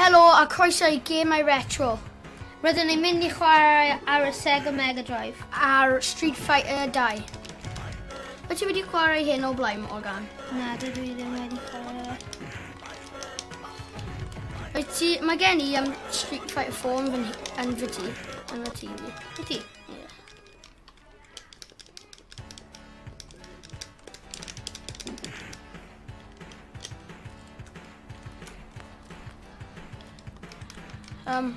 Helo a croeso i Gemau Retro. Rydyn ni'n mynd i chwarae ar y Sega Mega Drive. Ar Street Fighter 2. Wyt ti wedi chwarae hyn o blaen, Morgan? Na, dydw i ddim wedi chwarae. Wyt ti... Mae gen i um, Street Fighter 4 yn fy, yn fy tŷ. Yn fy tŷ fi. Wyt ti? Ie. Yeah. Um,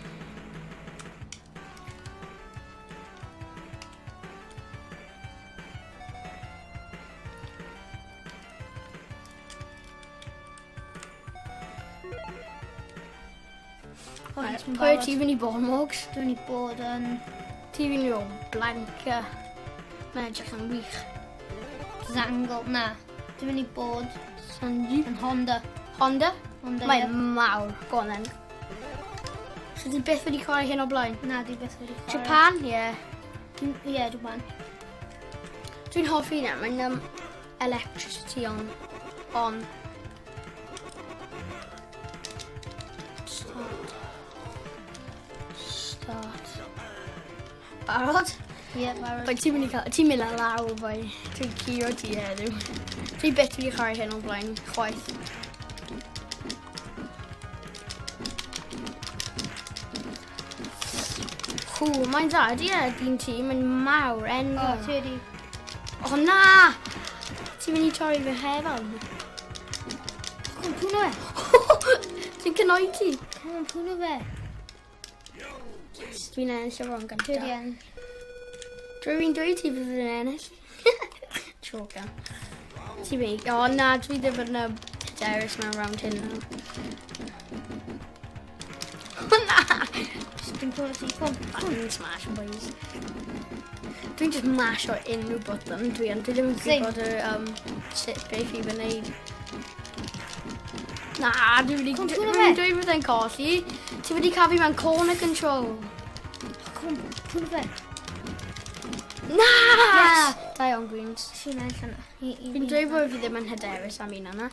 Right, pwy ti fynd i bod, Morgs? Dwi'n i bod yn... Ti fynd i bod Blanca. Mae'n edrych yn wych. Zangle, na. Dwi'n mynd i bod... Sanji? Yn Honda. Honda? Honda, Mae'n yeah. mawr. Go on then. So ti byth wedi chwarae hyn o blaen? Na, dwi byth wedi chwarae. Japan? Ie. Yeah. Ie, yeah, Japan. Dwi'n hoffi hynna. Mae'n electricity on. On. Start. Start. Barod? Ie, yeah, barod. Bai, ti'n mynd i cael... Ti'n mynd ar lawr, bai. Dwi'n curo ti heddiw. Dwi byth wedi chwarae hyn o'r blaen, chwaith. Hw, mae'n dda, ydy e, dyn ti, mae'n mawr, enfawr. O, ti wedi... O, na! Ti'n mynd i torri fy hefan. Come on, pwno fe. Ti'n cynnoi ti. Come on, pwno fe. Yes, dwi'n ennill y rownd Dwi wedi gyntaf. ennill. Dwi'n dweud ti fydd yn ennill. Jocan. Ti'n mynd... O na, dwi ddim yn hyderus mewn round hyn. O na! Dwi'n pwno ti. Come on. Fucking smash, boys. Dwi'n just mash o unrhyw button dwi yn. Dwi ddim yn Same. gwybod y, sut beth i fy wneud. Na, dwi wedi... Come on, Dwi'n pwno fe. dweud bydd e'n colli. Ti wedi cael fi mewn corner control. Come on, pwno fe. Na! Yes. Da iawn, Greens. Dwi'n ennill yna. Fi'n dweud bod fi ddim yn hyderus am un yna.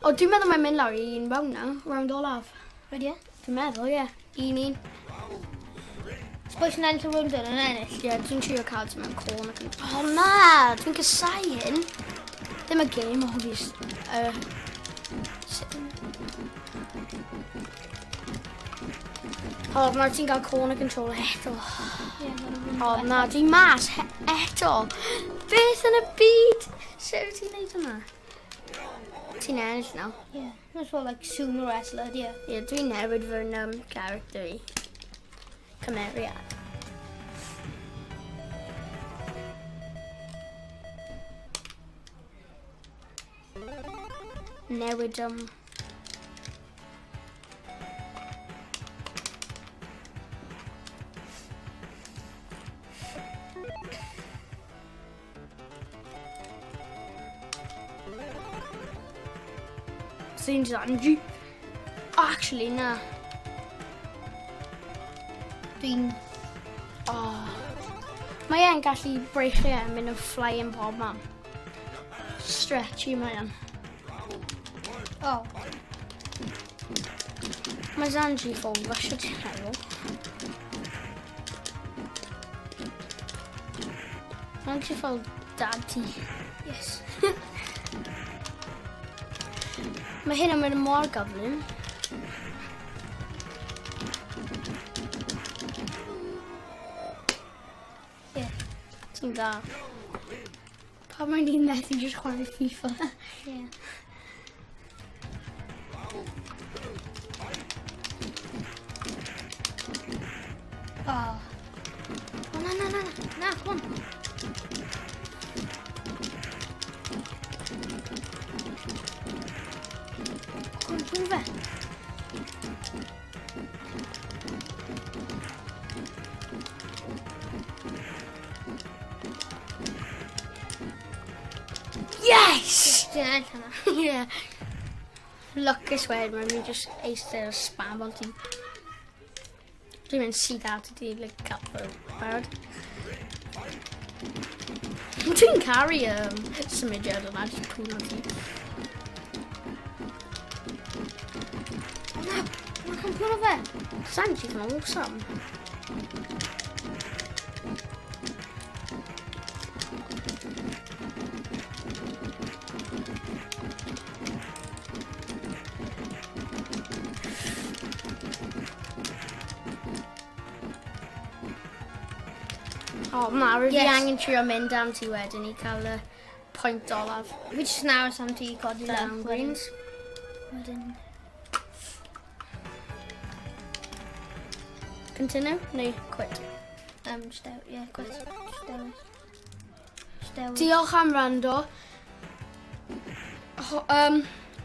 O, dwi'n meddwl mae'n mynd lawr i un round now, round olaf. Ready, e? Dwi'n meddwl, ie. Un, un. Sbwys yn ennill y round yna yn ennill. Ie, dwi'n trio cael ti mewn corner. O na, dwi'n casau hyn. Ddim y game, obvious. O, nawr ti'n cael corner control eto. Ie, ma'n O, na, dwi'n mas eto. Beth yn y byd? Sut wyt ti'n neud hwnna? Ti'n ennill nawr. Ie, mae'n sort of like sumo wrestler, ydy e? Ie, dwi'n newid fy character i. Cymeriad. Newid Sy'n Zanji. Oh, actually, na. Dwi'n... Oh. Mae e'n gallu breichio e yn mynd yn flying bob man. Stretchy mae e'n. Oh. Mae Zanji full rusher ti'n meddwl. Zanji fel dad ti. Yes. Mae hyn yn mynd mor gyflym. Ie. Ti'n dda. Pa mae'n ni'n methu jyst chwarae FIFA? Ie. Oh. O, na, na, na, na. Na, come on. Come on, pwno fe. Yes! Dwi'n ennill hwnna. Yeah. Lwcus wedyn, mae'n mi just eistedd a spam on ti. Dwi'n mynd syth out i ti, like, cap for barod. Dwi'n caru symudiad yna, just pŵn o ti. Na. Campion o fe. Saint yn awesome. O, na, rydw i angen trio mynd am ti wedyn i cael y pwynt olaf. Fi jyst yn aros am ti i codi lan. Greens. Wedyn. Continue neu quit? Just dew, yeah, quit. Just dewis. Just dewis. Diolch am rando. Ho,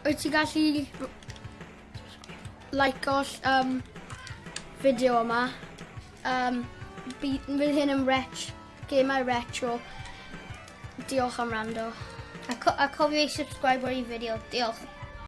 wyt ti gallu like-o'r fideo yma? Fydd hyn yn gemau retro. Diolch am rando. A, co a cofio i subscribe ar i fideo. Diolch.